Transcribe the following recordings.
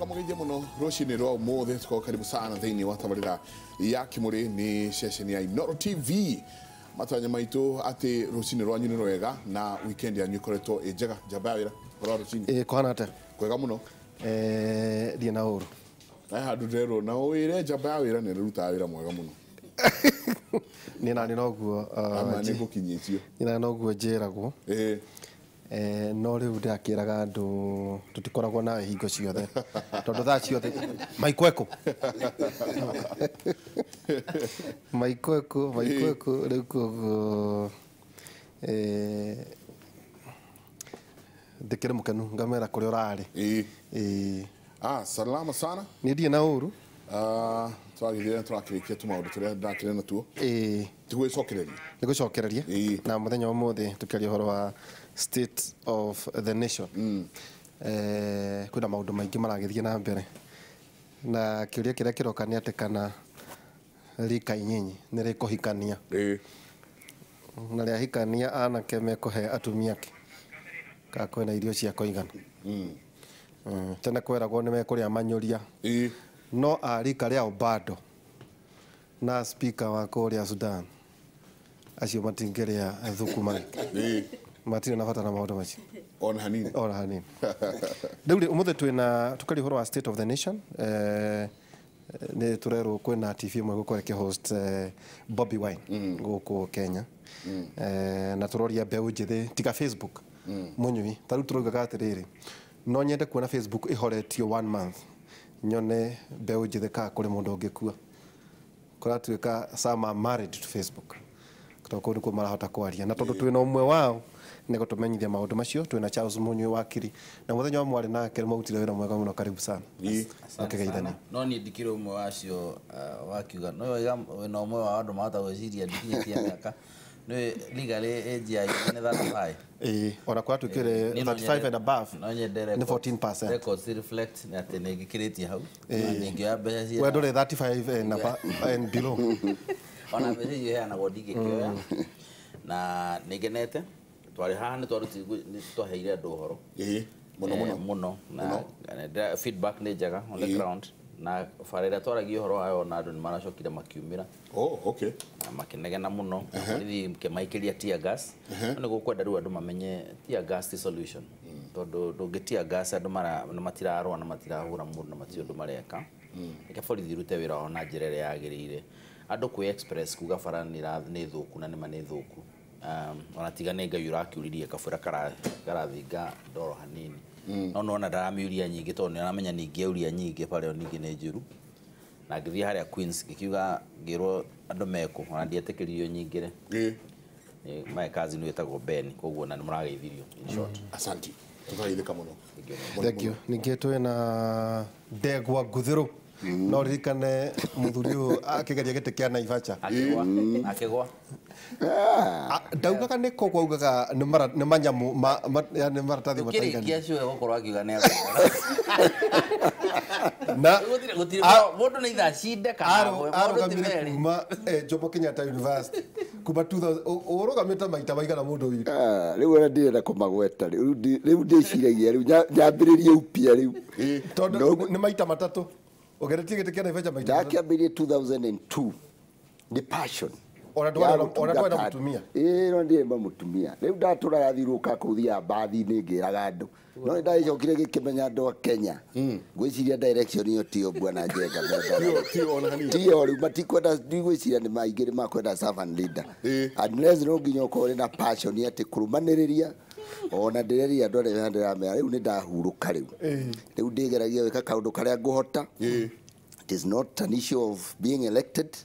Tũkamũgeithia mũno rũcinĩ rwa ũmũthĩ, tukorwo karibu sana thĩinĩ wa tabarĩra ya Kĩmũrĩ nĩ ceceni ya Inooro TV. Matanya maitũ atĩ rũcinĩ rwanyu nĩ rwega na weekend yanyu ĩkoretwo ĩ njega. Njamba ya wĩra ũhoro wa rũcinĩ? Ĩ kũhana atĩa? Kwega mũno. Thiĩ na ũru. He handũ ndĩrerwo na ũwĩre njamba ya wĩra nĩ ĩrutaga wĩra mwega mũno. Niĩ nani noguo Ama nĩ ngũkinyĩtio. Niĩ nani noguo njĩragwo. No rĩu ndĩrakĩraga andũ tũtikoragwo nawe hingo ciothe tondũ thaa ciothe maikwekũ maikwekũ maikwekũ rĩu koguo ndĩkĩrĩ mũkenu ngamera kũrĩa ũrarĩ. Salama sana. Niĩ ndirĩ na ũru. Twagĩthire tũrakĩrĩkia tũmaũndũ tũrĩa ndakĩrĩ natuo. Tigwĩcokereria. Nĩ gũcokereria. Na mũthenya wa ũmũthĩ tũkĩaria ũhoro wa state of the nation. Kwĩna maũndũ maingĩ maragĩthiĩ na mbere. Na kĩũria kĩrĩa kĩroka nĩ atĩ kana rika inyinyi nĩ rĩkũhikania. Na rĩahikania anake mekũhe atumia kĩ? Kana kwĩna irio cia kũigana. Tene kweragwo nĩ mekũrĩa manyũria. No a rika rĩa Obado na speaker wa kũrĩa Sudan acio matingĩrĩa thũkũma. Matirĩ na bata na maũndũ macio. Ona hanini. Ona hanini. Rĩu rĩ, ũmũthĩ twĩna tũkaria ũhoro wa state of the nation. Nĩ tũrerwo kwĩna TV ĩmwe gũkorwo ĩkĩhost Bobi Wine gũkũ Kenya. Na tũroria mbeũ njĩthĩ tiga Facebook. Mũnyui ta rĩu tũraugaga atĩrĩrĩ, no nyende kuona Facebook ĩhoretio 1 month nyone mbeũ njĩthĩ kana kũrĩ mũndũ ũngĩkua. Kũratuĩka some are married to Facebook tondũ kũu nĩkuo marahota kwaria, na tondũ twĩna ũmwe wao nĩ gũtũmenyithia maũndũ macio. Twĩna Charles Mũnyui wakiri, na mũthenya wa mwarĩ nake nĩmautire wĩra mwega mũno. Karibu sana. Makĩgeithania. No niĩ ndikĩrĩ ũmwe wacio wakiuga no waiga wĩna ũmwe wa andũ mahota gwĩciria ndikinyĩtie mĩaka. Nĩ legally age ya nĩ 35. Ona kũratuĩkire 35 and above nĩ 14%. Records reflect nĩ atĩ nĩ ngĩkĩrĩtie hau. Ningĩoya mbeca cia We ndũrĩ 35 and above and below. Ona mbeca icio iheanagwo ndingĩkĩoya. Na nĩ ngenete twarĩ haha nĩ twaheire andũ ũhoro. Mũno mũno. Mũno. Na feedback nĩ njega on the ground. Na bara ĩrĩa twaragia ũhoro wayo na andũ nĩ maracokire makiumĩra. Oh, okay. Na makĩnegena mũno. Borithi makĩmaikĩria tear gas. No nĩ gũkwenda rĩu andũ mamenye tear gas ti solution. Tondũ ndũngĩ tear gas andũ matirarũa na matirahũra mũndũ na matirĩ ũndũ mareka. Reke borithi irute wĩra wao na njĩra ĩrĩa yagĩrĩire. Andũ kwĩ express kuga bara nĩ thũku na nĩma nĩ thũku. Ona tiga nĩ Ngai ũrakiuririe kabura karathinga ndoro hanini. No nona ndaramiuria nyingĩ tondũ nĩaramenya ningĩauria nyingĩ bara ĩyo ningĩ nĩ njũru. Na ngĩthiĩ harĩa Queens ngĩkiuga ngĩrwo andũ mekũ ona ndietĩkĩririo nyingĩre. My cousin wĩtagwo Ben, koguo na nĩmũrageithirio in short. Asante. Tũkageithĩka mũno. Thank you. Ningĩ twĩna Ndegwa Nguthĩrũ. No ririkane mũthuri ũyũ akĩgeria gĩtĩ kĩa Naivasha. Akĩgwa. Ndaugaga nĩ kũgwa, augaga nĩ manyamũ nĩ maratathi mataigana. Ũkĩrĩkia cio gũkorwo akiuga nĩ akũgwa. Na gũtirĩ mũndũ nĩ ithaa cinde kana agwe, mũndũ ti arũgamire merĩ. kuma Jomo Kenyatta University kuma 2000, ũrũgamĩte maita maigana mũndũ witũ? Rĩu ona ndirenda kũmagweta rĩu, rĩu ndĩciragia rĩu nyambĩrĩrie upya rĩu. Tondũ nĩ maita matatũ. Ũgeretie gĩtĩ kĩa Naivasha maita matatũ. Ndakĩambĩrĩrie 2002 nĩ passion. Ona ndwarĩ na mũtumia? No ndirĩ na mũtumia. Rĩu ndatũraga thiũrũrũka kũu thiaga mbathi-inĩ ngĩraga andũ. No nĩ ndagĩcokire gĩkĩmenya andũ a Kenya. Ngwĩciria direction ĩyo tiyo Bwana Njenga mendaga. Tiyo ona hanini. Tiyo rĩu matikwenda, ndigwĩciria nĩ maingĩ nĩ makwenda servant leader. Unless no nginya ũkorwo ũrĩ na passion atĩ kũrũmanĩrĩria. Ona ndĩreria andũ arĩa ndĩramera rĩu nĩ ndahurũka rĩu. Rĩu ndĩgeragia gwĩka kaũndũ karĩa ngũhota. It is not an issue of being elected.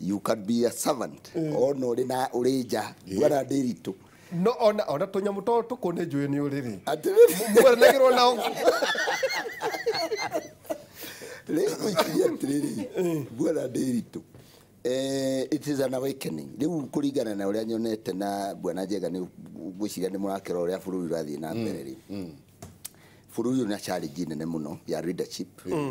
You can be a servant. Ona ũrĩ na ũrĩ nja. Bwana Ndiritu. No ona tũnyamũ tũtũ tũkũ nĩ njũĩ nĩ ũrĩ rĩ. Atĩrĩrĩ. Mweranagĩrwo nao. Rĩu ngwĩciria atĩrĩrĩ, Bwana Ndiritu. It is an awakening. Rĩu kũringana na ũrĩa nyonete na Bwana Njenga nĩ ngwĩciria nĩ mũrakĩrora ũrĩa bũrũri ũrathiĩ na mbere rĩ. Bũrũri ũyũ na challenge nene mũno ya leadership,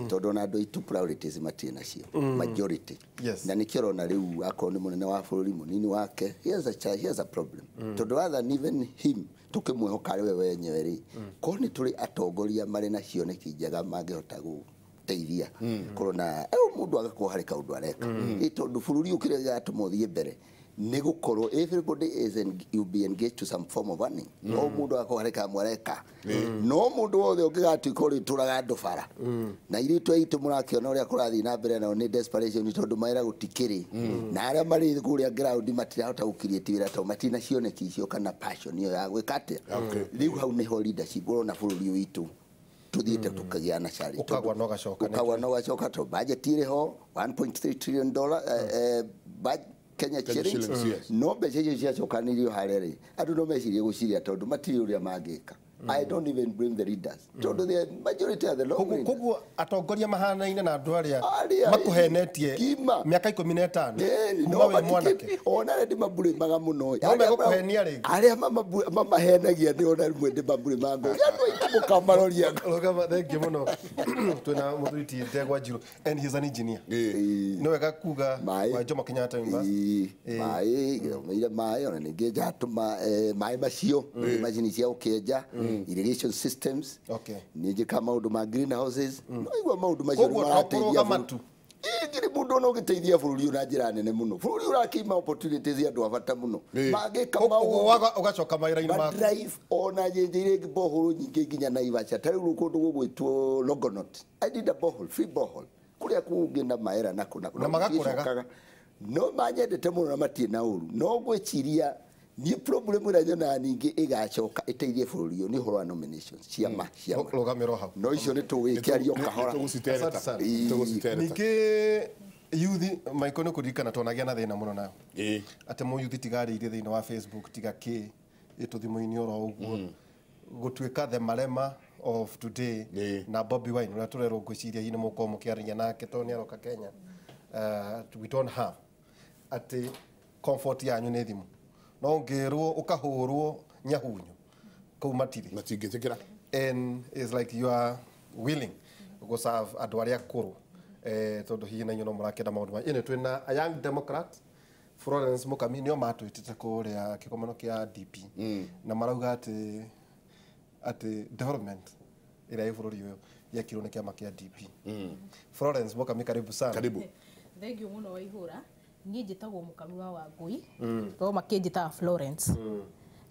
tondũ ona andũ aitũ priorities matirĩ nacio majority. Yes. Na nĩkĩo ũrona rĩu akorwo nĩ mũnene wa bũrũri, mũnini wake, he has a problem, tondũ rather than even him tũkĩmwĩhoka arĩ we wenyewe rĩ, korwo nĩ tũrĩ atongoria marĩ na cioneki njega mangĩhota gũteithia korwo na mũndũ agakorwo harĩ kaũndũ areka. Ĩ tondũ bũrũri ũyũ kĩrĩa gĩgatũma ũthiĩ mbere nĩ gũkorwo everybody will be engaged to some form of earning. O mũndũ agakorwo harĩ kamwe areka, no mũndũ wothe ũngĩgatuĩka ũrĩ tũraga andũ bara na irĩtu aitũ mũrakĩona ũrĩa kũrathiĩ na mbere nao nĩ desperation, tondũ mawĩra gũtikĩrĩ, na arĩa marĩ kũrĩa ground matirahota gũcreate wĩra tondũ matirĩ na cioneki icio kana passion ĩyo ya gwĩka atĩa. Rĩu hau nĩho leadership ũrona bũrũri ũyũ witũ tuthiĩte tukagĩa na challenge. Ũkagwa na ũgacoka. Ũkagwa na ũgacoka, tondũ budget ĩrĩ ho $1.3 trillion Kenya Kenya shillings. Shillings, yes. No mbeca icio ciacokanĩirio harĩa rĩ, andũ no mecirie gũciria tondũ matirĩ ũrĩa mangĩka. I don't even blame the leaders, tondũ the majority are the wrong leaders. Koguo atongoria mahanaine na andũ arĩa Arĩa- makũhenetie Kima. mĩaka 15 Ĩni, kuma no wĩ mwanake. Ona arĩa ndĩmamburĩmaga mũno. No megũkũhenia rĩngĩ. Arĩa mamahenagia nĩ ona rĩmwe ndĩmamburĩmaga ngo andũ aitũ mũkamaroria. Rũgama, thank you mũno. Twĩna mũthuri ti Ndegwa Njiru and he's an engineer. Nĩ wega kuga Maĩ. wa Jomo Kenyatta University. Ĩĩ, maĩ gĩthomeire maĩ, ona ningĩ njatũma maĩ macio macini cia gũkĩenja irrigation systems. Nĩ njĩkaga maũndũ ma greenhouses, no igua maũndũ macio nĩ Koguo to marateithia kũrũgama bũrũri. tu. Ĩĩ, ngiri mũndũ ona ũgĩteithia bũrũri ũyũ na njĩra nene mũno. Bũrũri ũrakĩima opportunities andũ a bata mũno mangĩka Koguo maũndũ ũgacoka mawĩra-inĩ maku. Madrive ona nyenjeire borehole nyingĩ nginya Naivasha. Ta rĩu kũndũ gũgwĩtwo Longonot, I did a borehole, free borehole kũrĩa kũngĩ na maera nako nako. Na magakũrega. No manyendete mũno na matirĩ na ũru, no ngwĩciria niĩ problem ĩrĩa nyonaga ningĩ ĩgacoka ĩteithie bũrũri ũyũ nĩ ũhoro wa nominations, ciama ciama. Rũgamĩrwo hau. No icio nĩ tũgĩkĩario kahora. Tũgũcitereta. Asante sana. Tũgũcitereta. Ningĩ yuthi Michael nĩ kũririkana twanagĩa na thĩna mũno nayo Ĩĩ. atĩ mũyuthi tigarĩire thĩinĩ wa Facebook, tiga kĩ ĩtũthimũ-inĩ oro ũguo gũtuĩka the marema of today. Na Bobi Wine ũrĩa tũrerwo ngwĩciria hihi nĩ mũkorwo mũkĩaria nake tondũ nĩ aroka Kenya. We don't have atĩ comfort yanyu nĩ thimũ, no ũngĩrwo ũkahũrwo nyahunyu kũu matirĩ. Matingĩtĩkĩra. And it's like you are willing go serve andũ arĩa akũrũ, tondũ hihi na inyuĩ no mũrakĩenda maũndũ ma ĩno. Twĩna a Young Democrat Florence Mukami, nĩo matwĩtĩte kũrĩa kĩgomano kĩa DP na marauga atĩ development ĩrĩa ĩ bũrũri ũyũ yekirwo nĩ kĩama kĩa DP. Florence Mukami, karibu sana. Karibu. Thank you mũno Waihũra. Niĩ njĩtagwo Mũkami wa Wangũi, no makĩnjĩtaga Florence,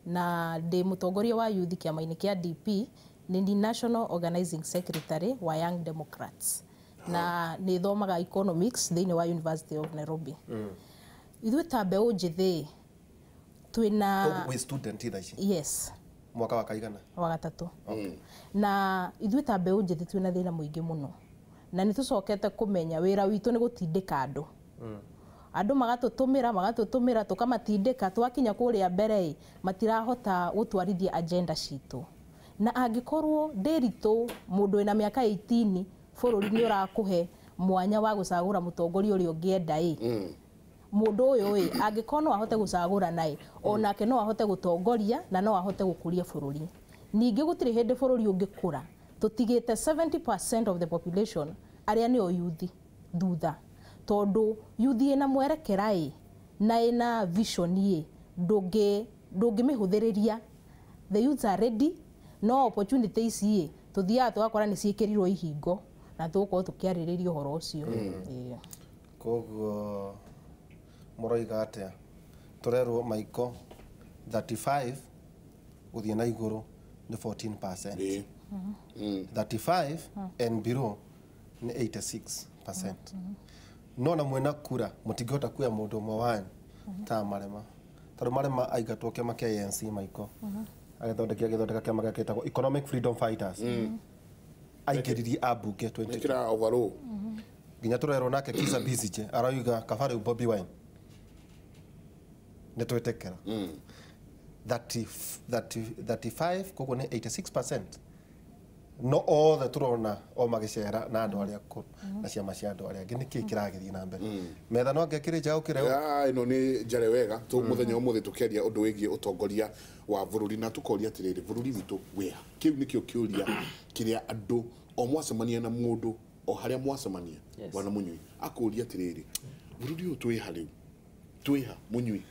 na ndĩ mũtongoria wa youth kĩama-inĩ kĩa DP, nĩ ni National Organizing Secretary wa Young Democrats, na nĩ thomaga economics thĩinĩ wa University of Nairobi. Ithuĩ ta mbeũ njĩthĩ twĩna Koguo wĩ student thaa ici? Yes. Mwaka wa kaigana? Wa gatatũ. Na ithuĩ ta mbeũ njĩthĩ twĩna thĩna mũingĩ mũno, na nĩ tũcokete kũmenya wĩra witũ nĩ gũtindĩka andũ. Andũ magatũtũmĩra, magatũtũmĩra, tũkamatindĩka, twakinya kũrĩa mbere ĩ matirahota gũtwarithia agenda citũ. Na angĩkorwo ndĩritũ mũndũ wĩna mĩaka 18 bũrũri nĩ ũrakũhe mwanya wa gũcagũra mũtongoria ũrĩa ũngĩenda ĩ, mũndũ ũyũ ĩ angĩkorwo no ahote gũcagũra naĩ, onake no ahote gũtongoria na no ahote gũkũria bũrũri. Ningĩ gũtirĩ hĩndĩ bũrũri ũngĩkũra tũtigĩte 70% of the population arĩa nĩo yuthi thutha, tondũ yuthi ĩna mwerekera ĩ na ĩna vision ĩ ndũngĩmĩhũthĩrĩria. The youths are ready, no opportunity ici ĩ tũthiaga tũgakora nĩ ciĩkĩrirwo ihingo, na tũgũkorwo tũkĩarĩrĩria ũhoro ũcio. Ĩĩ. Koguo mũroiga atĩa? Tũrerwo Michael 35 gũthiĩ na igũrũ nĩ 14%. 35 and below nĩ 86%. No na mwena kura mũtingĩhota kuoya mũndũ ũmwe wanyu ta marema, tondũ marema aingatwo kĩama kĩa ANC, Michael agĩthondeka kĩama gĩake gĩtagwo Economic Freedom Fighters, aingĩririe ambunge 22. Mekĩra overall. Nginya tũrerwo nake Kizza Besigye arauga kaba rĩu Bobi Wine nĩ twĩtĩkĩra 30, 30, 35, koguo nĩ 86% No othe turona o magicera na andu aria akuru na ciama cia andu aria angi niki kiragithie na mbere metha no ngekire nja ukire ino ni njare wega tu muthenya umuthi tukiaria undu wigie utongoria wa bururi na tukoria atiriri bururi witu wia kiu nikio kiuria kiria andu o mwacemania na mundu o haria mwacemania bwana Munyui akuria atiriri bururi uyu twiha riu twiha Munyui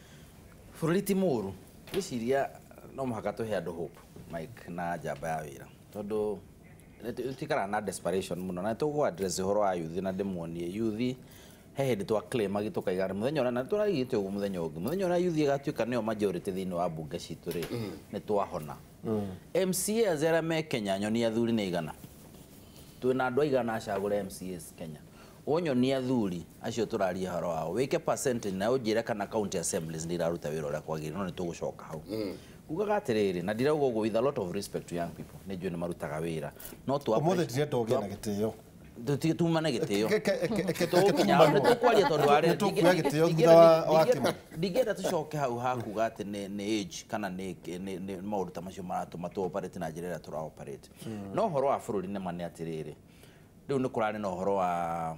bururi ti muru gwiciria no muhaka tuhe andu hope Mike na njamba ya wira tondu tutikara na desperation muno na tugu address uhoro wa youth na ndimuonie youth he hindi twa claim agitukaigana muthenya uria na turagite uguo muthenya ungi muthenya uria youth igatuika nio majority thiini wa bunge citu ri ni twahona MCAs aria me Kenya nyonia athuri ni igana twina andu aigana acagure MCAs Kenya unyonia athuri acio turaria horo wao wike percentage na unjire kana county assemblies ni iraruta wira uria kwagirire no ni tugucoka hau ugaga atiriri na ndirauga uguo with a lot of respect to young people ni njui ni marutaga wira no tu umuthi ndirenda ugie na gitio tumane gitio tukwaria tondu ari ndingĩenda tucoke hau hakuga ati ni age kana ni maũndũ ta macio maratũma tu operate na njĩra ĩrĩa tũra operate no ũhoro wa bũrũri nĩ ma nĩ atĩrĩrĩ rĩu nĩ kũrarĩ na ũhoro wa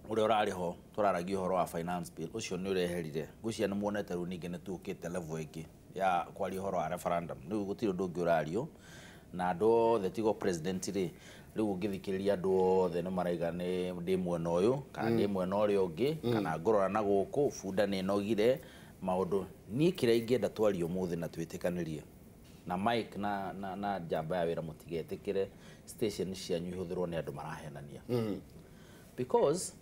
ũrĩa ũrarĩ ho tũraragia ũhoro wa finance bill ũcio nĩ ũreherire ngwĩciria nĩ muonete rĩu ningĩ nĩ tũkĩte level ĩngĩ ya kwaria ũhoro wa referendum rĩu gũtirĩ ũndũ ũngĩ ũrario na andũ othe tigo president rĩ rĩu ũngĩthikĩrĩria andũ othe nĩ maraiga nĩ ndĩ mwena ũyũ kana ndĩ mwena ũrĩa ũngĩ kana ngũrora na gũkũ bunda nĩ ĩnogire maũndũ niĩ kĩrĩa ingĩenda twarie ũmũthĩ na twĩtĩkanĩrie na Mike na njamba ya wĩra mũtigetĩkĩre station cianyu ihũthĩrwo nĩ andũ marahenania because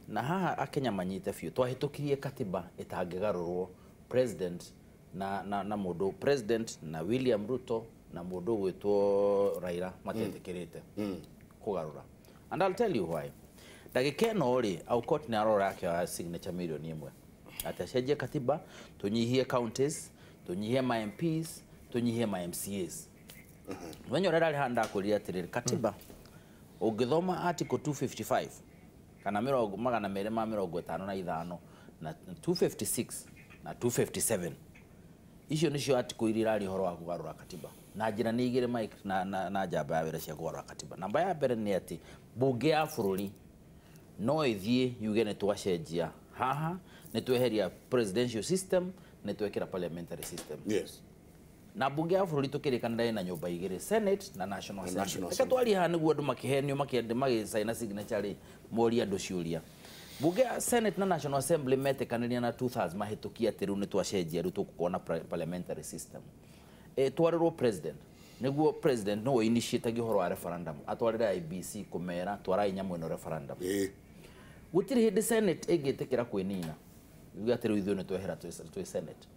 na haha akenya manyite biũ twahĩtũkirie katiba ĩtangĩgarũrwo president na mũndũ president na William Ruto na mũndũ gwĩtwo Raila matetĩkĩrĩte kũgarũra and I'll tell you why ndagĩka ĩno rĩ Aukot nĩ arora akĩoya signature milioni 1 atĩ acenjie katiba tũnyihie counties tũnyihie ma MPs tũnyihie ma MCAs mũthenya ũrĩa ndarĩ haha ndakwĩrire atĩrĩrĩ katiba ũngĩthoma article 255 kana 255 na 256 na 257 icio nicio article iria iraria ũhoro wa kũgarũra katiba na njĩra nĩ igĩrĩ Mike na njamba ya wĩra cia kũgarũra katiba namba ya mbere nĩ atĩ bunge ya bũrũri no ĩthiĩ yuge nĩ twacenjia haha nĩ tweheria presidential system nĩ twekĩra parliamentary system yes na bunge ya bũrũri tũkĩrĩkanĩra ĩna nyũmba igĩrĩ Senate na National Assembly reke twarie haha nĩguo andũ makĩhenio magĩcaina signature rĩ morie andũ ciũria bunge ya Senate na National Assembly metĩkanĩria na 2/3 mahĩtũkie atĩ rĩu nĩ twacenjia rĩu tũgũkorwo na parliamentary system twarĩrwo president nĩguo president no initiate ũhoro wa referendum atwarĩre IBC kũmera twarai nyamũ ĩno referendum gũtirĩ hĩndĩ Senate ĩngĩtĩkĩra kwĩnina yuge atĩ rĩu ithuĩ nĩ twehera twĩ Senate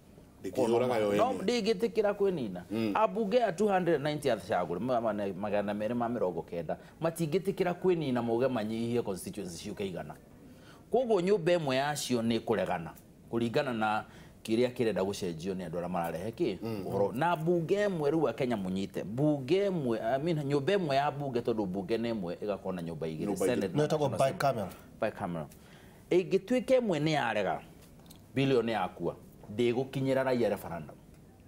no ndingĩtĩkĩra kwĩnina ambunge a 290 acagũre 290 matingĩtĩkĩra kwĩnina mauge manyihie constituency ciũke igana koguo nyũmba ĩmwe yacio nĩ kũregana kũringana na kĩrĩa kĩrenda gũcenjio nĩ andũ arĩa mararehe kĩ ũhoro na bunge ĩmwe rĩu akenya mũnyite bunge ĩmwe I mean nyũmba ĩmwe ya bunge tondũ bunge nĩ ĩmwe ĩgakorwo na nyũmba igĩrĩ Senate no ĩtagwo bicameral bicameral ĩngĩtuĩka ĩmwe nĩ yarega bilioni yakua ndĩgũkinyĩra raia referendum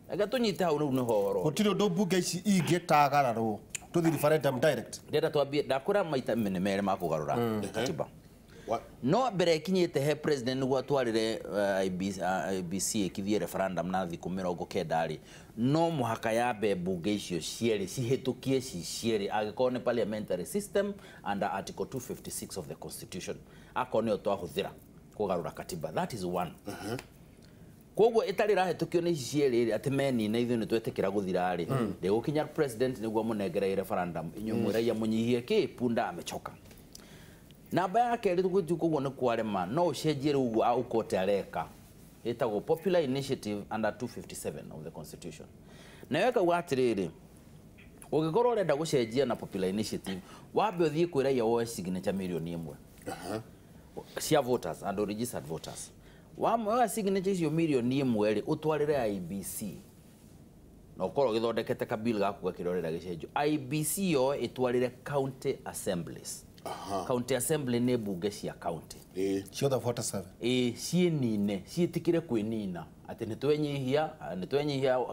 reke tũnyite hau rĩu nĩho ũhoro gũtirĩ ũndũ bunge ici ingĩtagararwo tũthiĩ referendum direct ndĩrenda twambie ndakwĩra maita nĩ merĩ ma kũgarũra katiba no mbere ĩkinyĩte he president nĩguo atwarĩre IBC ĩkithie referendum na thikũ 90 rĩ no mũhaka yambe bunge icio cierĩ cihĩtũkie ci cierĩ angĩkorwo nĩ parliamentary system under article 256 of the constitution akorwo nĩyo twahũthĩra kũgarũra katiba that is one koguo ĩtarĩ ĩrahĩtũkio nĩ ici cierĩ rĩ atĩ menina ithuĩ nĩ twetĩkĩra gũthira rĩ ndĩgũkinya president nĩguo amũnengere referendum inyuĩ mwĩraia mũnyihie kĩ punda amechoka namba ya kerĩ tũgũthiĩ koguo nĩ kwarema no ũcenjie rĩu ũguo Aukot areka ĩtagwo popular initiative under 257 of the constitution nayo ĩkauga atĩrĩrĩ ũngĩkorwo ũrenda gũcenjia na popular initiative wambe ũthiĩ kwĩ raia woe signature milioni 1 cia voters and registered voters wamoya signature icio milioni 1 rĩ ũtwarĩre IBC na ũkorwo ũgĩthondekete kabill gaku gakĩrĩa ũrenda gĩcenjio IBC yoe ĩtwarĩre county assemblies County assembly nĩ mbunge cia county ciothe 47 ciĩnine ciĩtĩkĩre kwĩnina atĩ nĩ twenyihia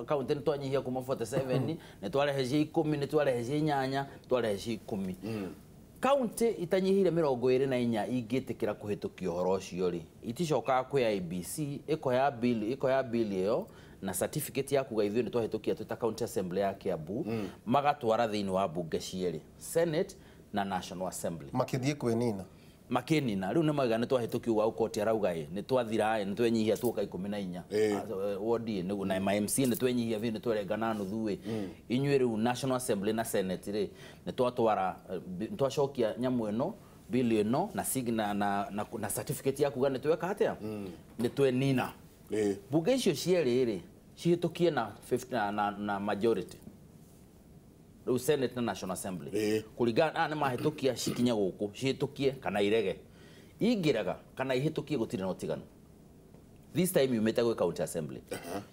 county, nĩ twanyihia kuma 47, nĩ twarehe cia 10, nĩ twarehe cia 8, twarehe cia 10. County itanyihire 24 ingĩtĩkĩra kũhĩtũkia ũhoro ũcio rĩ, iticokaga kwĩ IEBC, ĩkoya bill ĩyo na certificate ya kuga ithuĩ nĩ twahĩtũkia twĩ ta county assembly ya Kiambu, magatwara thĩinĩ wa mbunge cierĩ, Senate na National Assembly. Makĩthiĩ kwĩnina. Makinina riu nĩ mauga nĩ twahĩtũkia ũguo koti arauga ĩ nĩ twathira ĩ nĩ twenyihia tuoka 14 wodi nĩguo na ma MC nĩ twenyihia biũ, nĩ twerenga na nuthu ĩ inyuĩ. Rĩu National Assembly na Senate rĩ, nĩ twatwara nĩ twacokia nyamũ ĩno, bill ĩno na signa na certificate ya kuga nĩ tweka atĩa, nĩ twenina. Bunge icio cierĩ rĩ, cihĩtũkie na 50 na majority rĩu Senate na National Assembly kũringana na nĩ mahĩtũkia, cikinye gũkũ cihĩtũkie kana irege. Ingĩrega kana ihĩtũkie, gũtirĩ na ũtiganu. This time yumĩte gwĩ county assembly,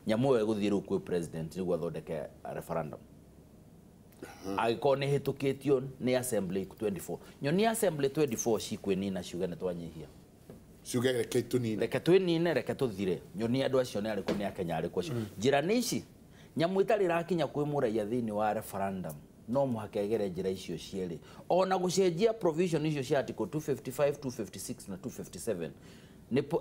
nyamũ ĩyo ĩgũthiĩ rĩu kwĩ president nĩguo athondeke referendum. Angĩkorwo nĩ ĩhĩtũkĩtio nĩ assembly 24, nyonia assembly 24 cikwĩnina ciuge nĩ twanyihia. Ciuge reke tũnine. Reke twĩnine, reke tũthire. Nyonia andũ acio nĩ arĩkũ, nĩ akenya arĩkũ acio. Njĩra nĩ ici, nyamũ ĩtarĩ ĩrakinya kwĩ mũraiya thĩinĩ wa referendum no mũhaka ĩgere njĩra icio cierĩ, ona gũcenjia provision icio cia article 255, 256 na 257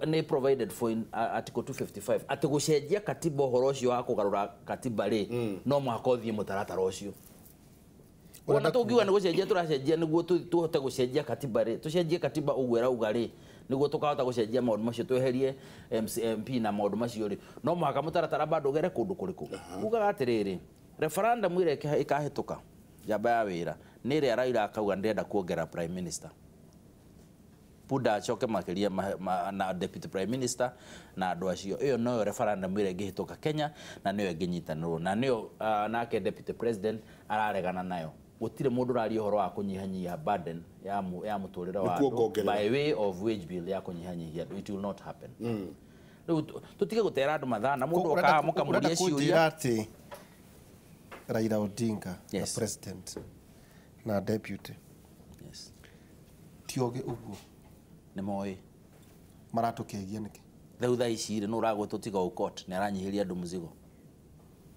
nĩ provided for in article 255 atĩ gũcenjia katiba, ũhoro ũcio wa kũgarũra katiba rĩ, no mũhaka ũthiĩ mũtaratara ũcio. Ona tũngiuga nĩ gũcenjia tũracenjia nĩguo tũhote gũcenjia katiba rĩ, tũcenjie katiba ũguo ĩrauga rĩ, nĩguo tũkahota gũcenjia maũndũ macio, tweherie MP na maũndũ macio rĩ, no mũhaka mũtaratara bado ũgere kũndũ kũrĩkũ. Ugaga atĩrĩrĩ, referendum ĩrĩa ĩkahĩtũka njamba ya wĩra nĩ ĩrĩa Raila akauga ndĩrenda kuongerera prime minister Puda acoke makĩria na deputy prime minister na andũ acio. Ĩyo noyo referendum ĩrĩa ĩngĩhĩtũka Kenya na nĩyo ĩngĩnyitanĩrwo na nĩyo nake deputy president araregana nayo. Gũtirĩ mũndũ ũraria ũhoro wa kũnyihanyihia burden ya mũtũrĩre wa Nĩkuo andũ kuongerera. by way of wage bill ya kũnyihanyihia andũ. It will not happen. Rĩu tũtige gũtera andũ mathaa na mũndũ okaga mũkamũria ciũria. Kũnjĩra atĩ Raila Odinga na Yes. president na deputy Yes. ti ogĩ ũguo? Nĩ moĩ. Maratũkĩgia nĩkĩ? Rĩu thaa ici rĩ, nũ ũragwĩtwo tiga Aukot nĩ aranyihĩria andũ mũzigo?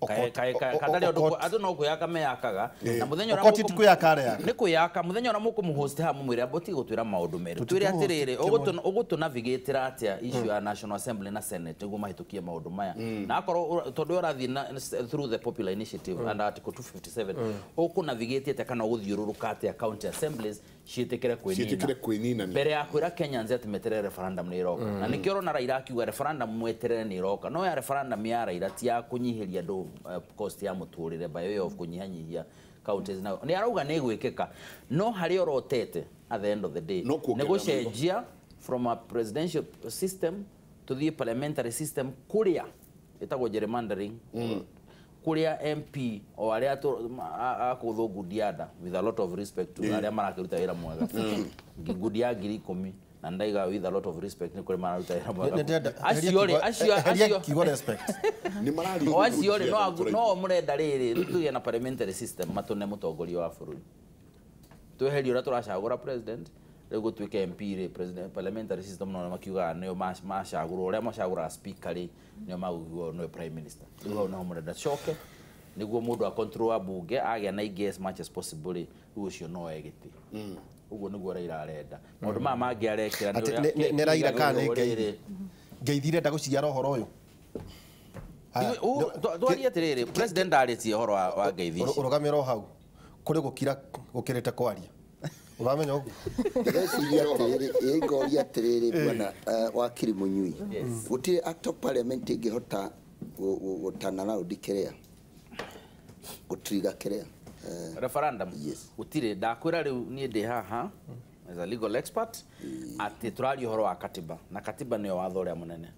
Okot- Katarĩ Okot- andũ no kwĩyaka meyakaga na mũthenya ũrĩa Okot ti kwĩyaka areyaka. Nĩ kwĩyaka. Mũthenya ũrĩa mũkũmũhost haha mũmwĩre amba ũtige gũtwĩra maũndũ merĩ, twĩre Tũtikũmũhost, atĩrĩrĩ, kĩmwe. ũgũtũnavigatĩra atĩa issue ya National Assembly na Senate nĩguo mahĩtũkie maũndũ maya, na akorwo tondũ ũrathiĩ through the popular initiative and article 257, ũkũnavigate atĩa kana ũgũthiũrũrũka atĩa county assemblies ciĩtĩkĩre Ciĩtĩkĩre kwĩnina kwĩnina mbere ya kwĩra Kenyans atĩ meterere referendum nĩ ĩroka? Na nĩkĩo ũrona Raila akiuga referendum mweterere nĩ ĩroka. No ya referendum ya Raila ti ya kũnyihĩria andũ cost ya mũtũrĩre by way of kũnyihanyihia counties, na nĩ arauga nĩ ĩgwĩkĩka, no harĩa ũrotete at the end of the day No nĩ kuongerera. gũcenjia from a presidential system tũthiĩ parliamentary system kũrĩa ĩtagwo gerrymandering, kũrĩa MP o arĩa akũthwo ngudianda, with a lot of respect to arĩa marakĩruta wĩra mwega, ngundi ya 10,000, na ndaiga with a lot of respect nĩ kũrĩ mararuta wĩra mwega. Acio rĩ, acio Heria acio kiugo respect. Nĩ mararia. O acio rĩ, no mũrenda rĩrĩ, rĩu tũgĩe na parliamentary system, matũne mũtongoria wa bũrũri, tweherie ũrĩa tũracagũra president, rĩu gũtuĩke MP rĩ, president parliamentary system, no makiugaga nĩo macagũrwo ũrĩa macagũraga speaker rĩ, nĩo magũkiuga nĩwe prime minister. Rĩu hau nĩho mũrenda coke nĩguo mũndũ acontrol wa bunge agĩa na ingĩ as much as possible rĩ, rĩu ũcio no oe gĩtĩ. Ũguo nĩguo Raila arenda. Maũndũ maya mangĩ arekĩra nĩ Atĩ ũrĩa nĩ Raila kana nĩ rĩrĩ. ngeithi? Ngeithi irenda gũciara ũhoro ũyũ. Haya, Twarie atĩrĩrĩ, president ndarĩtie ũhoro wa ngeithi ici. Ũrũgamĩre o hau. Kũrĩ gũkira gũkĩrĩte kwaria, ũramenya ũguo? Ndĩreciria atĩrĩrĩ, ĩ ngoria atĩrĩrĩ, bwana wakiri Mũnyui, gũtirĩ act of parliament ĩngĩhota gũtana round kĩrĩa gũtriga kĩrĩa Referendum? Yes. Gũtirĩ. Ndakwĩra rĩu niĩ ndĩ haha as a legal expert atĩ tũraria ũhoro wa katiba, na katiba nĩyo watho ũrĩa mũnene.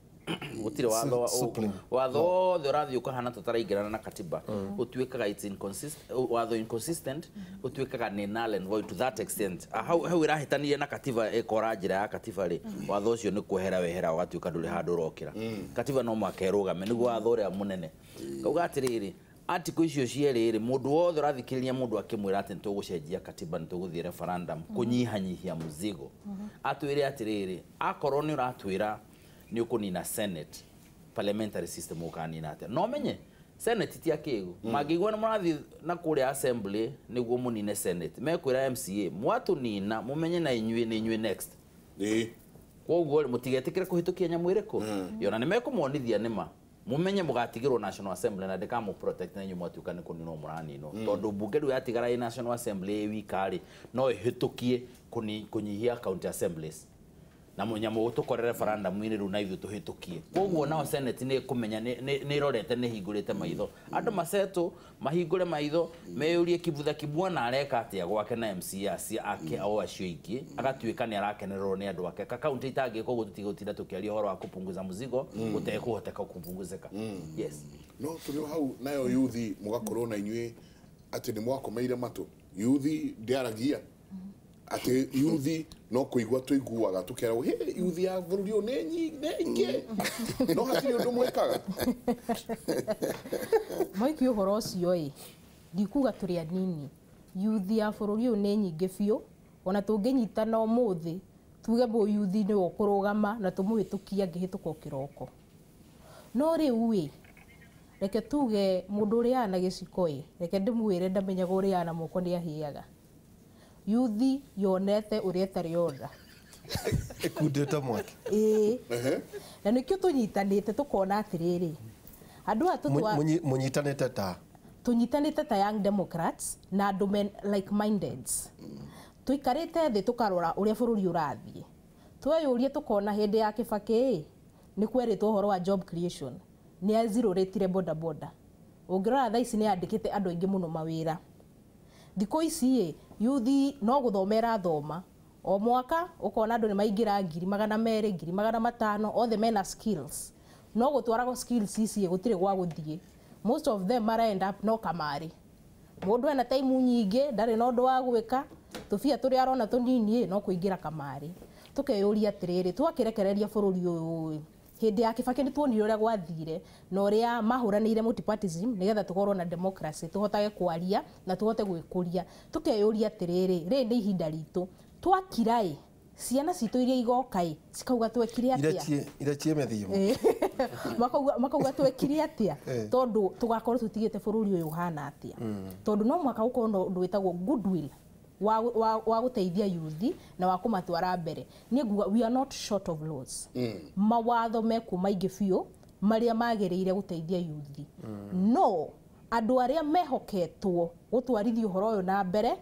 Gũtirĩ watho Supreme. watho wothe ũrathiĩ ũkahana tũtaraingĩrana na katiba ũtuĩkaga it's inconsistent, watho inconsistent ũtuĩkaga nĩ null and void to that extent. Ah, hau ĩrahĩtanirie na katiba, ĩkora njĩra ya katiba rĩ, watho ũcio nĩ kwehera wehera, ũgatuĩka ndũrĩ handũ ũrokĩra. Katiba no mũhaka ĩrũgame nĩguo watho ũrĩa mũnene. Kauga atĩrĩrĩ, Article icio cierĩ rĩ, mũndũ wothe ũrathikĩrĩria mũndũ akĩmwĩra atĩ nĩtũgũcenjia katiba, nĩtũgũthiĩ referendum kũnyihanyihia mũzigo, atwĩre atĩrĩrĩ, akorwo nĩ ũratwĩra nĩ ũkũnina Senate, parliamentary system ũkanina atĩa? No menye Senate ti akĩgu, mangĩigua nĩ mũrathiĩ na kũrĩa assembly nĩguo mũnine Senate, mekwĩra MCA mwatũnina mũmenye na inyuĩ nĩ inyuĩ next. Koguo rĩ, mũtigetĩkĩre kũhĩtũkia nyamũ ĩrĩkũ yona nĩ mekũmonithia nĩma mumenye mugatigirwo National Assembly na ndĩkamũ protect na inyuĩ mwatuĩka nĩ kũninwo mũraninwo, tondũ mbunge rĩu yatigara ĩ National Assembly ĩ wika rĩ, no ĩhĩtũkie kũnyihia county assemblies na mũnyamũ tũkore referendum-inĩ rĩu na ithuĩ tũhĩtũkie. Koguo nao Senate nĩ ĩkũmenya nĩ ĩrorete, nĩ ĩhingũrĩte maitho, andũ macetũ mahingũre maitho meyũrie Kibutha Kibwana areka atĩa gwake na MCA ake o acio ingĩ, agatuĩka nĩ arakenererwo nĩ andũ ake. Ka kaunti itangĩka ũguo, tũtigũtinda tũkĩaria ũhoro wa kupunguza mũzigo gũtekũhoteka kupunguzeka. Yes. No tũrĩ o hau nayo yuthi mũgakorwo na inyuĩ atĩ nĩ mwakomeire matũ, yuthi ndĩaragia atĩ yuthi no kũigua tũiguaga tũkeragwo hĩ yuthi ya bũrũri ũyũ nĩ nyingĩ, no hatirĩ ũndũ mwĩkaga. Maiki ũhoro ũcio ĩ, ndikuga tũrĩ anini, yuthi ya bũrũri ũyũ nĩ nyingĩ biũ, ona tũngĩnyitana ũmũthĩ tuge mũyuthi nĩwe ũkũrũgama na tũmũhĩtũkie angĩhĩtũka o kĩroko. No rĩu ĩ, reke tuge mũndũ ũrĩaga na gĩciko ĩ, reke ndĩmwĩre ndamenyaga ũrĩaga na moko nĩ ahĩaga. Yuthi yonete ũrĩa ĩtarĩ ona ĩkundĩte mwaki. Ĩĩ, na nĩkĩo tũnyitanĩte tũkona atĩrĩrĩ, andũ aya Mũnyitanĩte ta tũnyitanĩte ta Young Democrats na andũ men like minded, tũikarĩte thĩ tũkarora ũrĩa bũrũri ũrathiĩ, tweyũrie tũkona hĩndĩ ya Kibaki ĩ, nĩ kwerĩtwo ũhoro wa job creation, nĩ azirũrĩtire boda boda, ũngĩrora thaa ici nĩ yandĩkĩte andũ aingĩ mũno mawĩra. Thikũ ici ĩ, yuthi no gũthoma ĩrathoma o mwaka, ũkona andũ nĩ maingĩra 200,000, 500,000, othe mena skills, no gũtwaragwo skills ici ĩ, gũtirĩ gwa gũthiĩ. Most of them mara end up no kamarĩ, mũndũ ena taimu nyingĩ, ndarĩ na ũndũ wa gwĩka, tũbia tũrĩa arona tũnini ĩ, no kũingĩra kamarĩ. Tũkeyũria atĩrĩrĩ, twakĩrekereria bũrũri ũyũ ĩ, hĩndĩ ya Kibaki nĩ tuonire ũrĩa gwathire na ũrĩa mahũranĩire multipartyism nĩgetha tũkorwo na democracy, tũhotage kwaria na tũhote gwĩkũria. Tũkeyũria atĩrĩrĩ, rĩrĩ nĩ ihinda ritũ, twakira ĩ, ciana citũ iria igoka ĩ, cikauga twekire atĩa? Iria ciĩ mĩthiimo. Makauga twekire atĩa? Tondũ tũgakorwo tũtigĩte bũrũri ũyũ ũhana atĩa? Tondũ no mũhaka gũkorwo na ũndũ wĩtagwo goodwill wa gũteithia yuthi na wa kũmatwara mbere. Niĩ nguga we are not short of laws. Mawatho mekuo maingĩ biũ marĩa magĩrĩire gũteithia yuthi, no andũ arĩa mehoketwo gũtwarithia ũhoro ũyũ na mbere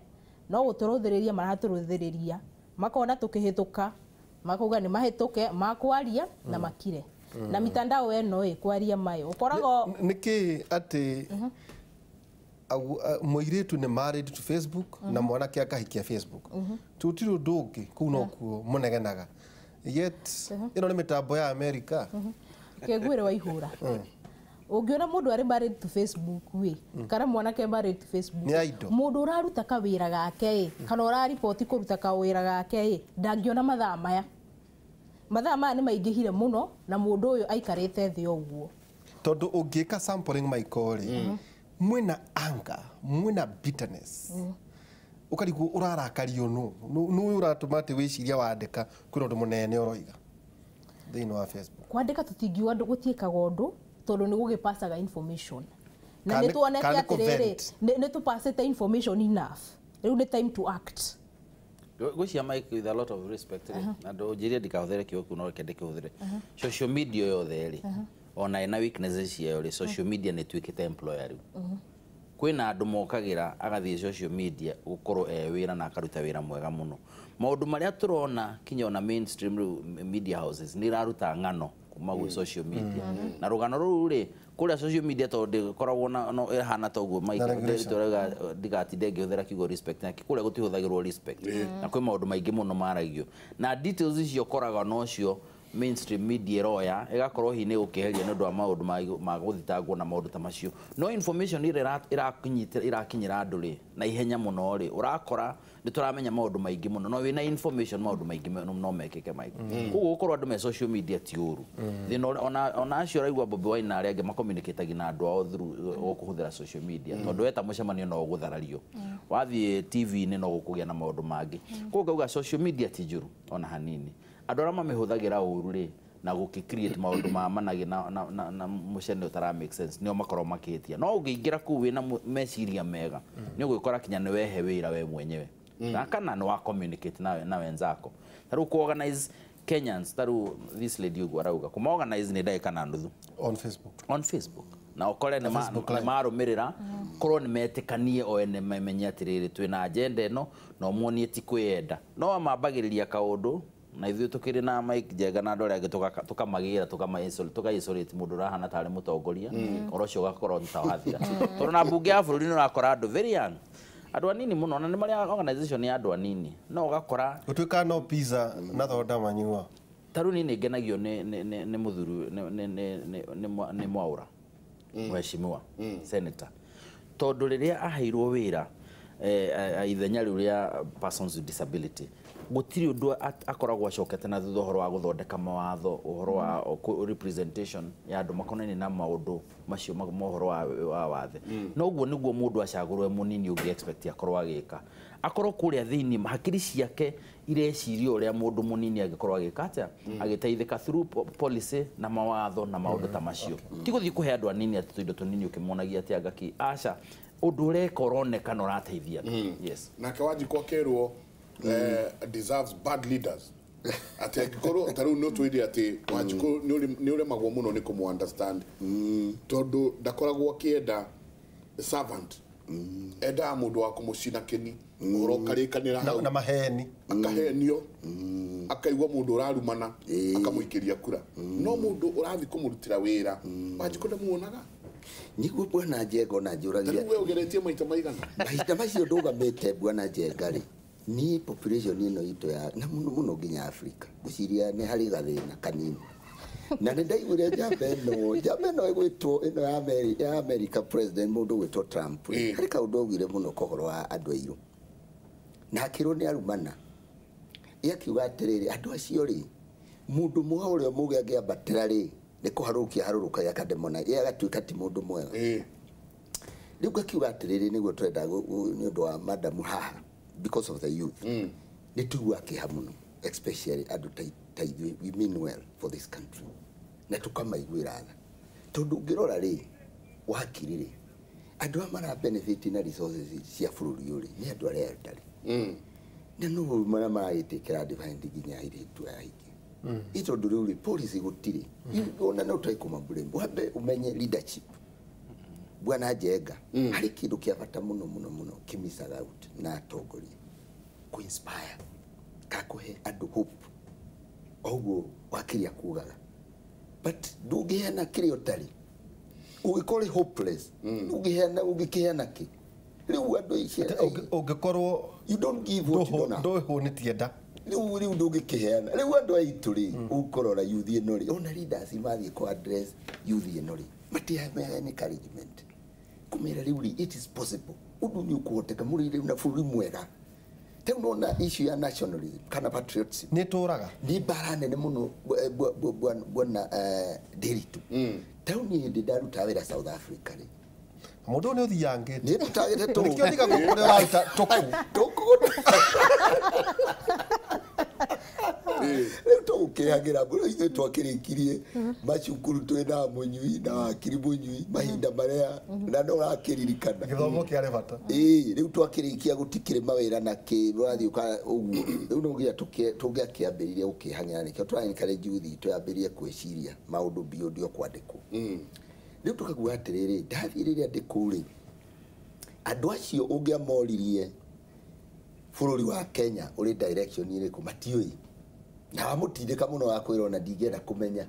no gũtũrũthĩrĩria maratũrũthĩrĩria, makona tũkĩhĩtũka makauga nĩ mahĩtũke, makwaria na makire. Na mitandao ĩno ĩ kwaria mayo ũkoragwo Nĩkĩ atĩ mũirĩtu nĩ married to Facebook na mwanake akahikia Facebook, tũtirĩ ũndũ ũngĩ kũu nokuo mũnegenaga, yet ĩno nĩ mĩtambo ya America. Kĩngwĩre waihũra, ũngĩona mũndũ arĩ married to Facebook ĩ, kana mwanake married to Facebook, Nĩ idle. Mũndũ ũraruta kawĩra gake ĩ, kana ũrariboti kũruta kawĩra gake ĩ, ndangĩona mathaa maya. Mathaa maya nĩ maingĩhire mũno na mũndũ ũyũ aikarĩte thĩ o ũguo. Tondũ ũngĩka sampling Michael rĩ, mwĩna anger, mwĩna bitterness, ũkarigwo ũrarakario nũ nũ ũratũma atĩ wĩciria wandĩka kwĩna ũndũ mũnene ũroiga thĩinĩ wa Facebook. Kwandĩka tũtingiuga gũtiĩkaga ũndũ, tondũ nĩ gũgĩpasaga information na Kana nĩ tuonete kana nĩ atĩrĩrĩ, kũ-vent. nĩ tũpasĩte information enough, rĩu nĩ time to act. Gwĩciria Mike, with a lot of respect rĩ, na ndũnjĩrie ndikahũthĩre kiugo kĩu, no reke ndĩkĩhũthĩre, social media yothe rĩ, ona ĩna weaknesses ciayo rĩ, social media nĩ ĩtuĩkĩte employer rĩu. Kwĩna andũ mokagĩra agathiĩ social media gũkorwo e wĩra na akaruta wĩra mwega mũno. Maũndũ marĩa tũrona kinya ona mainstream rĩu media houses nĩ iraruta ng'ano kuma gwĩ social media, na rũgano rũu rĩ kũrĩa social media, tondũ ndĩkoragwo na no ĩhana ta ũguo Mike Na regulation. tũrauga ndigatinde ngĩhũthĩra kiugo respect, na kũrĩa gũtihũthagĩrwo respect, na kwĩ maũndũ maingĩ mũno maragio na details icio ũkoraga nocio mainstream media ĩroya ĩgakorwo hihi nĩ gũkĩheria nĩ ũndũ wa maũndũ ma gũthitangwo na maũndũ ta macio. No information ĩrĩa ĩrakinyĩra andũ rĩ na ihenya mũno rĩ, ũrakora Nĩ tũramenya maũndũ maingĩ mũno no wĩna information maũndũ maingĩ no mekĩke maingĩ. Koguo gũkorwo andũ me social media ti ũru. Thĩna ona acio ũraigua Bobi Wine na arĩa angĩ macommunicatagia na andũ ao through kũhũthĩra social media tondũ weta mũcemanio no ũgũtharario. Wathiĩ TV-inĩ no gũkũgĩa na maũndũ mangĩ. Koguo ngauga social media ti njũru ona hanini. Andũ arĩa mamĩhũthagĩra ũru rĩ na gũkĩ create maũndũ ma managĩ na mũcene ũtara make sense nĩo makorwo makĩhĩtia. No ũngĩingĩra kũu wĩna meciria mega nĩ ũgwĩkora kinya nĩ wehe wĩra we mwenyewe na kana nĩ wa communicate na wenzako. Ta rĩu kũ organize Kenyans, ta rĩu this lady ũguo arauga kũma organize nĩ ndagĩka na nuthu on Facebook, on Facebook na ũkore nĩ marũmĩrĩra korwo nĩ metĩkanie o ene mamenye atĩrĩrĩ twĩna agenda ĩno na ũmuonie ti kwĩyenda. No mambagĩrĩria kaũndũ na ithuĩ tũkĩrĩ na Mike Njenga na andũ arĩa angĩ tũkamagĩra tũka-isolate mũndũ ũrahana tarĩ mũtongoria ũhoro ũcio ũgakorwo nĩ ta wathira. Tondũ na mbunge ya bũrũri nĩ ũrakora andũ very young, andũ anini mũno, na nĩ marĩa organization ya andũ anini no ũgakora gũtuĩka no pizza na thonda manyua. Ta rĩu niĩ nĩ ngenagio nĩ mũthuri nĩ Mwaura mheshimiwa senator, tondũ rĩrĩa aheirwo wĩra ithenya rĩu rĩa persons with disability gũtirĩ ũndũ akoragwo acokete na thutha ũhoro wa gũthondeka mawatho, ũhoro wa representation ya andũ makonainie na maũndũ macio ma ũhoro wa wathe. No ũguo nĩguo mũndũ acagũrwo e mũnini ũngĩ expect akorwo agĩka, akorwo kũrĩa thĩinĩ hakiri ciake ireciria ũrĩa mũndũ mũnini angĩkorwo agĩka atĩa, agĩteithĩka through policy na mawatho na maũndũ ta macio. Ti gũthiĩ kũhe andũ anini atĩ tũindo tũnini ũkĩmonagia atĩ anga kĩ, aca, ũndũ ũreka ũroneka na ũrateithia. Yes. Nake Wanjikũ akerwo deserves bad leaders. Ati angĩkorwo ta rĩu nĩ ũtwĩre atĩ Wanjikũ nĩ ũremagwo mũno nĩ kũmũ understand tondũ ndakoragwo akĩenda servant, endaga mũndũ wa kũmũcina kĩni ũhoro ũkarĩkanĩra hau na maheni akahenio akaigua mũndũ ũrarumana akamũikĩria kura, no mũndũ ũrathiĩ kũmũrutĩra wĩra Wanjikũ ndamuonaga. Niguo bwana Njenga ona njũragia. Rĩu we ũgeretie maita maigana? Mahinda macio ndũgamĩte bwana Njenga rĩ, ni population ĩno itũ ya na mũno mũno nginya Africa ngwĩciria nĩ harĩ gathĩna kanini. Na nĩ ndaiguire njamba ĩno ĩgwĩtwo ĩno ya America president mũndũ ũgwĩtwo Trump harĩ kaũndũ augire mũno kohoro wa andũ airũ na akĩrwo nĩ arumana. Ye akiuga atĩrĩrĩ, andũ acio rĩ, mũndũ mwega ũrĩa mũgĩ angĩambatĩra rĩ nĩ kũharũrũkia harũrũkagia akademona, ye agatuĩka ti mũndũ mwega. Rĩu ngakiuga atĩrĩrĩ, nĩguo tũrenda nĩ ũndũ wa madamu haha because of the youth nĩ tũiguaga kĩeha mũno, especially andũ ta ithuĩ, we mean well for this country na tũkamaiguĩra tha, tondũ ũngĩrora rĩ wakiri rĩ andũ arĩa mara benefit na resources cia bũrũri ũyũ rĩ nĩ andũ arĩa elderly na no marĩa maragĩtĩkĩra advantage nginya airĩtu aya aingĩ. Ĩ tondũ rĩu rĩ policy gũtirĩ, ona no tũtry kũmablame, wambe ũmenye leadership. Bwana Njenga harĩ kĩndũ kĩa bata mũno mũno mũno kĩmisaga out na atongoria kũ inspire ka kũhe andũ hope, oguo wakiri akugaga, but ndũngĩheana kĩrĩa ũtarĩ ũngĩkorwo hopeless, ndũngĩheana ũngĩkĩheana kĩ rĩu andũ ici ũngĩkorwo you don't give what you don't have, ndũhũnĩtie nda rĩu ndũngĩkĩheana. Rĩu andũ aitũ rĩ ũkũrora youth ĩno rĩ, ona leaders mathiĩ kũ address youth ĩno rĩ matiheanaga encouragement kũmera rĩu rĩ it is possible, ũndũ nĩ ũkũhoteka mũrĩ rĩu na bũrũri mwega. Rĩu nona issue ya nationalism kana patriotism nĩ tũraga nĩ mbara nene mũno bwana Ndiritu. Rĩu niĩ hĩndĩ ndarutaga wĩra South Africa rĩ, mũndũ ũyũ nĩ ũthiangĩte nĩ ndutagĩte nĩkĩo ndigagwo kũrĩa ũraruta tũkũ rĩu tũgũkĩhagĩra mũno ithuĩ twakĩrĩkirie macukuru twĩna mũnyui na wakiri mũnyui mahinda marĩa na no ũrakĩririkana gĩthomo kĩarĩ bata. Ĩĩ rĩu twakĩrĩkia gũtikĩrĩ mawĩra na kĩ ũrathiĩ ũguo rĩu no nginya tũngĩakĩambĩrĩria gũkĩhang'ĩra nĩkĩo tũra encourage youth itũ yambĩrĩrie gwĩciria maũndũ beyond o kwandĩkwo. Rĩu tũkaguo atĩrĩrĩ, ndathiĩ rĩrĩa ndĩ kũu rĩ, andũ acio ũngĩamoririe bũrũri wa Kenya ũrĩ direction ĩrĩkũ matiũĩ, na wamũtindĩka mũno wakwĩra ona ndingĩenda kũmenya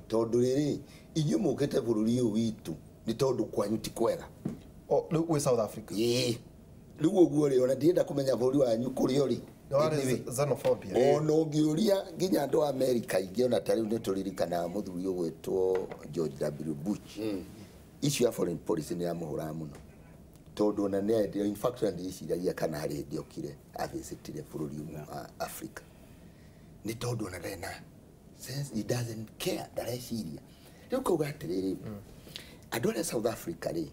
tondũ rĩrĩ inyuĩ mũkĩte bũrũri ũyũ witũ nĩ tondũ kwanyu ti kwega. Rĩu wĩ South Africa? Ĩĩ rĩu ũguo rĩ ona ndingĩenda kũmenya bũrũri wanyu kũrĩa ũrĩ. Xenophobia. Ona ũngĩũria nginya andũ a America aingĩ ona ta rĩu nĩ tũririkanaga mũthuri ũgwĩtwo George W Bush, issue ya foreign policy nĩ yamũhũraga mũno. Tondũ ona nĩ in fact ndiciragia kana harĩ hĩndĩ okire avisitire bũrũri ũmwe wa Africa. Nĩ tondũ ona ndarĩ na sense, he doesn't care, ndareciria. Rĩu kauga atĩrĩrĩ, andũ arĩa South Africa rĩ,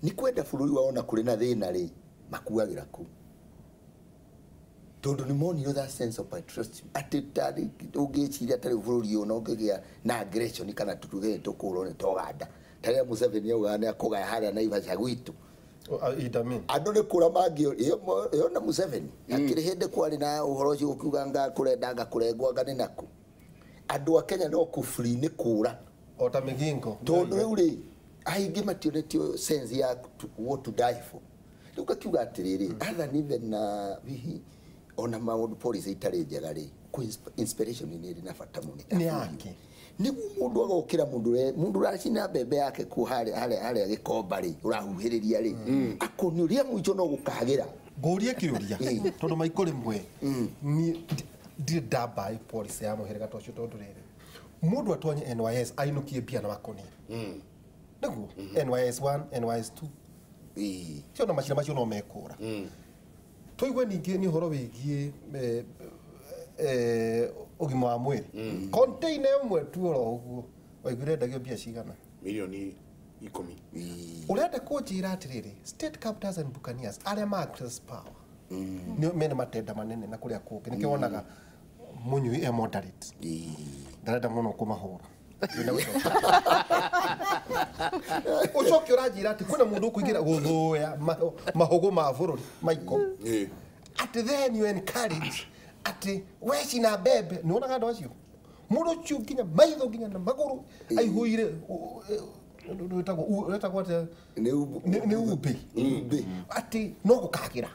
nĩ kwenda bũrũri wao ona kũrĩ na thĩna rĩ, makuagĩra kũu. Tondũ nĩ monire that sense of patriotism atĩ tarĩ ũngĩciria tarĩ bũrũri ũyũ na ũngĩgĩa na aggression kana tũtuge tũkũrwo nĩ ta Ũganda. Ta rĩrĩa Museveni augaga nĩ akũgaya harĩa Naivasha gwitũ. Idi Amin. Andũ nĩ kũra mangĩ ĩyo na Museveni akĩrĩ hĩndĩ kwarĩ na ũhoro ũcio ũkiuga nga kũrenda nga kũrengwo anga nĩ nakũ. Andũ a Kenya no kũburi nĩ kũra. O ta mĩgingo. Tondũ rĩu rĩ aingĩ mationetio sense ya what to die for. Rĩu ngakiuga atĩrĩrĩ, other than even na hihi ona maũndũ policy itarĩ njega rĩ, inspiration nĩ ĩrĩ na bata mũno. Nĩ yake. Nĩguo mũndũ agokĩra mũndũ ũracina mbembe yake kũ harĩa gĩkomba rĩ, ũrahuhĩrĩria rĩ, akoni ũrĩa mũico no gũkagĩra. Ngũrie kĩũria tondũ maikũ rĩmwe niĩ ndirĩ ndambaĩ policy ya mũhĩrĩga ta ũcio tondũ rĩrĩ mũndũ atonye NYS ainũkie mbia na makonia. Nĩguo NYS 1 NYS 2 cio na macira macio no mekũra. Tũigue ningĩ nĩ ũhoro wĩgiĩ ũgima wa mwĩrĩ. Container ĩmwe tu oro ũguo waiguire endagio mbia cigana? Milioni 10. Ũrenda kũnjĩra atĩrĩrĩ, state captors and buccaneers arĩa ma access power nĩ mena matenda manene na kũrĩa kũngĩ nĩkĩo wonaga Mũnyui e moderate. Ndarenda mũno kũmahũra. Ũcoke ũranjĩra atĩ kwĩna mũndũ ũkũingĩra gũthũya mahũgũ ma bũrũri maiko. Atĩ then you encourage atĩ wecina mbembe nĩ wonaga andũ acio mũndũ ũcio nginya maitho nginya na magũrũ aihũire wĩtagwo atĩa? Nĩ umbĩ. Atĩ no gũkagĩra.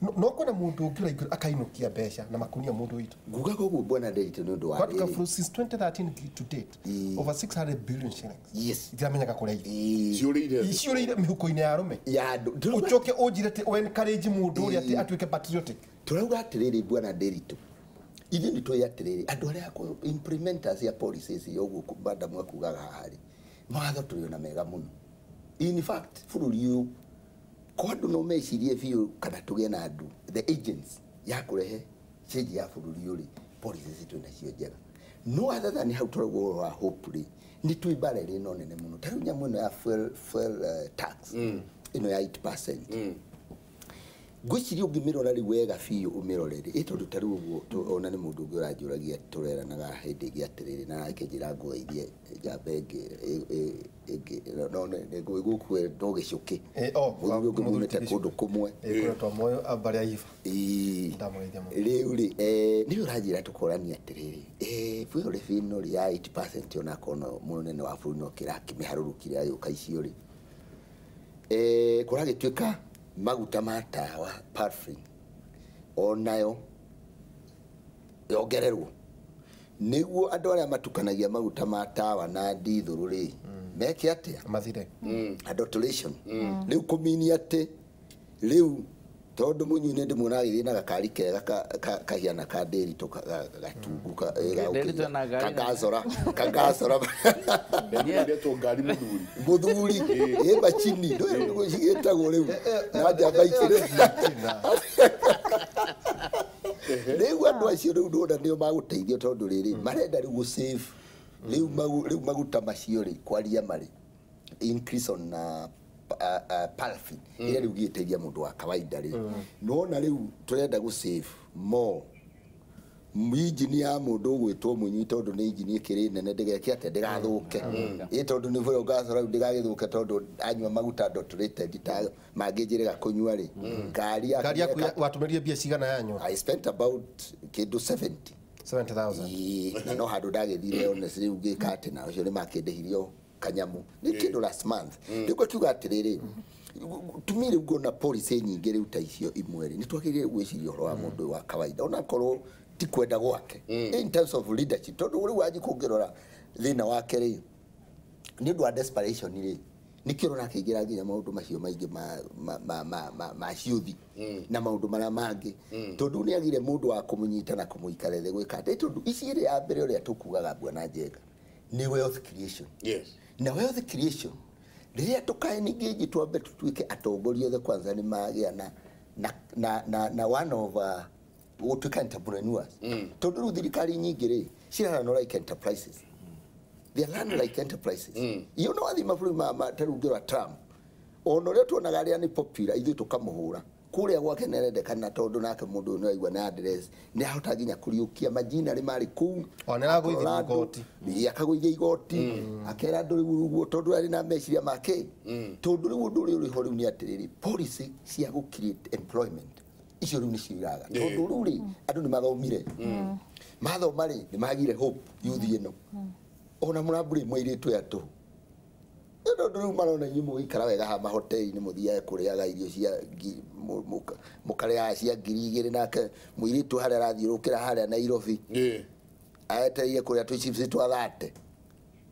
No kwĩna mũndũ ũngĩ ũraingĩra akainũkia mbeca na makunia mũndũ witũ. Ngugaga ũguo bwana Nderitu nĩ ũndũ wa rĩrĩ. Since 2013 to date, over 600 billion shillings. Yes. Itiramenyeka kũrĩa irĩ. Ciũrĩire. Ciũrĩire mĩhuko-inĩ ya arũme. Ya andũ. Ũcoke ũnjĩre atĩ encourage mũndũ ũrĩa atĩ atuĩke patriotic. Tũrauga atĩrĩrĩ bwana Nderitu. Ithuĩ nĩ tũĩ atĩrĩrĩ andũ arĩa implementers ya policies ya ũguo madam akugaga haha rĩ, mawatho tũrĩ ona mega mũno. In fact bũrũri ũyũ kwa andũ no mecirie biũ kana tũgĩe na andũ the agents ya kũrehe change ya bũrũri ũyũ rĩ, policies twĩ nacio njega. No other than hau tũrauga ũhoro wa hope rĩ, nĩ twĩ mbara ĩrĩ no nene mũno. Ta rĩu nyamũ ĩno ya fuel tax ĩno ya 8%. Ngwĩciria ũngĩmĩrora rĩu wega biũ ũmĩrore rĩ, tondũ ta rĩu ũguo ona nĩ mũndũ ũngĩ ũranjũragia tũreranaga hĩndĩ ĩngĩ atĩrĩrĩ na akĩnjĩra ngũgeithie njamba ĩngĩ no gũkũ no gĩcũkĩ. Mũthuri ũngĩ mumĩte kũndũ kũmwe. Kũretwo Moyo mbarĩ ya Iba. Ndamũgeithia mũno. Rĩu rĩ, nĩwe ũranjĩra tũkorania atĩrĩrĩ, fuel levy ĩno rĩ ya 8% ona akorwo mũnene wa bũrũri no kĩrakĩmĩharũrũkire agĩũka icio rĩ, kũragĩtuĩka maguta ma tawa paraffin onayo yongererwo nĩguo andũ arĩa matukanagia maguta ma tawa na ndithũrũ rĩ meke atĩa? Mathire. Adulteration. Rĩu kũminia atĩ rĩu tondũ Mũnyui nĩ ndĩmuona agĩthiĩ na gakari kega kahiana ka Nderitu gatungu kagacora kagacora Ndetwo ngari mũthuri. Mũthuri ĩ macini ndũĩ nĩguo cigĩtagwo rĩu na njamba ikĩrĩ. Rĩu andũ acio rĩu ndona nĩo magũteithio tondũ rĩrĩ marenda rĩu gũ save rĩu maguta macio rĩ kwaria marĩ increase on paraffin ĩrĩa rĩu gĩteithia mũndũ wa kawaida rĩ. Nĩwona rĩu tũrenda gũ save more injini ya mũndũ ũgwĩtwo Mũnyui tondũ nĩ injini ĩkĩrĩ nene ndĩgeke atĩa ndĩgathũke. Ĩ tondũ nĩ bũrĩa ũgacora rĩu ndĩgagĩthũke tondũ anyua maguta adulterated ta mangĩnjĩrĩga kũnyua rĩ. Ngari yaku watũmĩrire mbia cigana yanyua? I spent about kĩndũ 70. 70,000. Na no handũ ndagĩthire honestly rĩu ngĩka atĩ na ũcio nĩ makĩndĩhirio kanyamu nĩ kĩndũ last month. Rĩu ngakiuga atĩrĩrĩ, tumi rĩu ngona policy nyingĩ rĩu ta icio imwe rĩ, nĩ twagĩrĩire gwĩciria ũhoro wa mũndũ wa kawaida onakorwo ti kwenda gwake in terms of leadership tondũ rĩu wanji kũngĩrora thĩna wake rĩ nĩ ũndũ wa desperation rĩ nĩkĩo ũrona akĩingĩra nginya maũndũ macio maingĩ ma ciũthi na maũndũ marĩa mangĩ tondũ nĩ agire mũndũ wa kũmũnyita na kũmũikara thĩ gwĩka atĩ tondũ ici ĩrĩ ya mbere ũrĩa tũkugaga bwana Njenga nĩ wealth creation. Yes. Na wealth creation Rĩrĩa tũkaengage twambe tũtuĩke atongoria othe kwanza nĩ magĩa na one of gũtuĩka entrepreneurs. Tondũ rĩu thirikari nyingĩ rĩ cirarano like enterprises. They run like enterprises. You know wathiĩ mabũrũri ma ta rĩu ũngĩrora Trump, ona ũrĩa tuonaga arĩa nĩ popular ithuĩ tũkamũhũra kũrĩa gwake nĩarendekana tondũ nake mũndũ ũyũ nĩaraigua nĩ address nĩ ahota nginya kũriũkia majina arĩa marĩ kũu. Ona nĩaragũithia igoti. Akagũithia igoti, akera andũ rĩu ũguo tondũ arĩ na meciria make. Tondũ rĩu ũndũ ũrĩa ũrĩ ho rĩu nĩ atĩrĩrĩ, policy cia gũ create employment icio rĩu nĩcio iraga. Tondũ rĩu rĩ andũ nĩ mathomire, mathoma rĩ nĩ magire hope youth ĩno. Ona mũrambũrĩ mũirĩtu aya tũhũ tondũ rĩu marona inyuĩ mũgĩikara wega haha mahoteli-inĩ mũthiage kũrĩaga irio cia mũkarĩaga cia 2000 nake mũirĩtu harĩa arathiũrũkĩra harĩa Nairobi aetereire kũrĩa tũ chips twa 30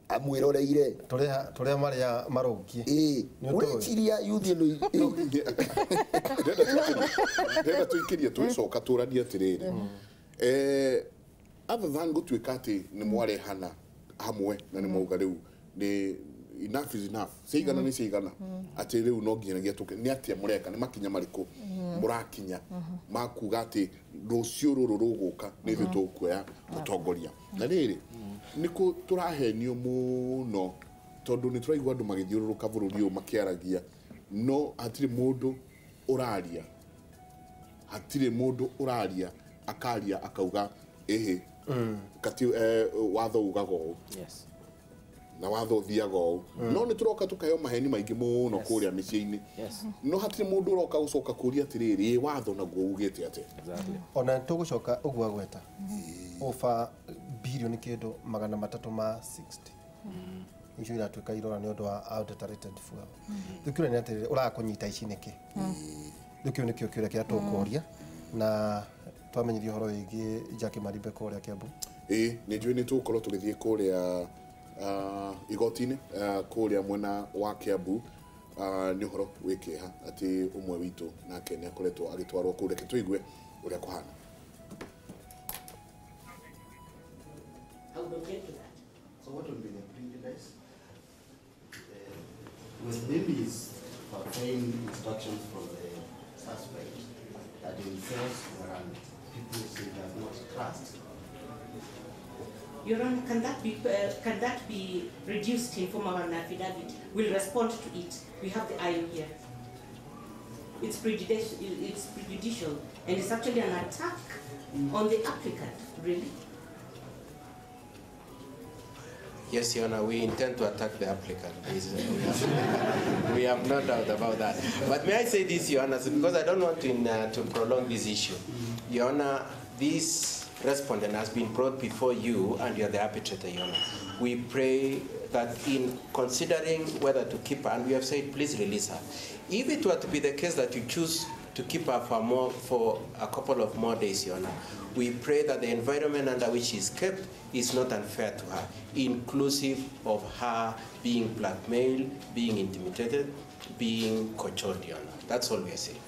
amwĩroreire tũrĩa marĩa marũngiĩ. Ũreciria youth ĩno ndĩrenda tũikĩrie tũgĩcoka tũranie atĩrĩrĩ, other than gũtuĩka atĩ nĩ mwarehana hamwe na nĩ mwauga rĩu nĩ enough is enough, ciigana nĩ ciigana, atĩ rĩu no nginyagia tũke nĩ atĩa mũreka, nĩ makinya marĩkũ mũrakinya makuga atĩ rũciũ rũrũ rũgũka nĩ ithuĩ tũkuoya ũtongoria. Na rĩrĩ nĩ kũ tũrahenio mũno tondũ nĩ tũraigua andũ magĩthiũrũrũka bũrũri ũyũ makĩaragia, no hatirĩ mũndũ ũraria, hatirĩ mũndũ ũraria akaria akauga ĩhĩ kati watho ugaga ũũ na watho ũthiaga ũũ. No nĩ tũroka tũkaheo maheni maingĩ mũno kũrĩa mĩciĩ-inĩ, no hatirĩ mũndũ ũroka gũcoka kũria atĩrĩrĩ, watho naguo ugĩte atĩa. Ona tũgũcoka ũguo agweta over bilioni kĩndũ 360 icio iratuĩka irora nĩ ũndũ wa adulterated fuel. Rĩu kĩũria nĩ atĩrĩrĩ, ũraga ici nĩkĩ? Rĩu kĩu nĩkĩo kĩũria kĩrĩa tũkũria na twamenyithio ũhoro wĩgiĩ Jackie Maribe kũrĩa Kiambu. Ĩĩ nĩ njũĩ nĩ tũgũkorwo tũgĩthiĩ kũrĩa igoti-inĩ kũrĩa mwena wa Kiambu. Nĩ ũhoro wĩ kĩeha atĩ ũmwe witũ nake nĩ akoretwo agĩtwarwo kũu. Reke tũigue ũrĩa kũhana. I would object to that. So what will be the prejudice? With Mimi's obtained instructions from the suspect that himself warrant people he does not trust. Your Honor, can that be reduced in form of an affidavit? We'll respond to it. We have the IO here. It's prejudicial, and it's actually an attack on the applicant, really. Yes, Your Honor, we intend to attack the applicant. We have no doubt about that. But may I say this, Your Honor, because I don't want to prolong this issue. Your Honor, this respondent has been brought before you, and you are the arbitrator, Your Honor. We pray that in considering whether to keep her, and we have said, please release her. If it were to be the case that you choose to keep her for a couple of more days, Your Honor, we pray that the environment under which she is kept is not unfair to her, inclusive of her being blackmailed, being intimidated, being cajoled, Your Honor. That's all we are saying.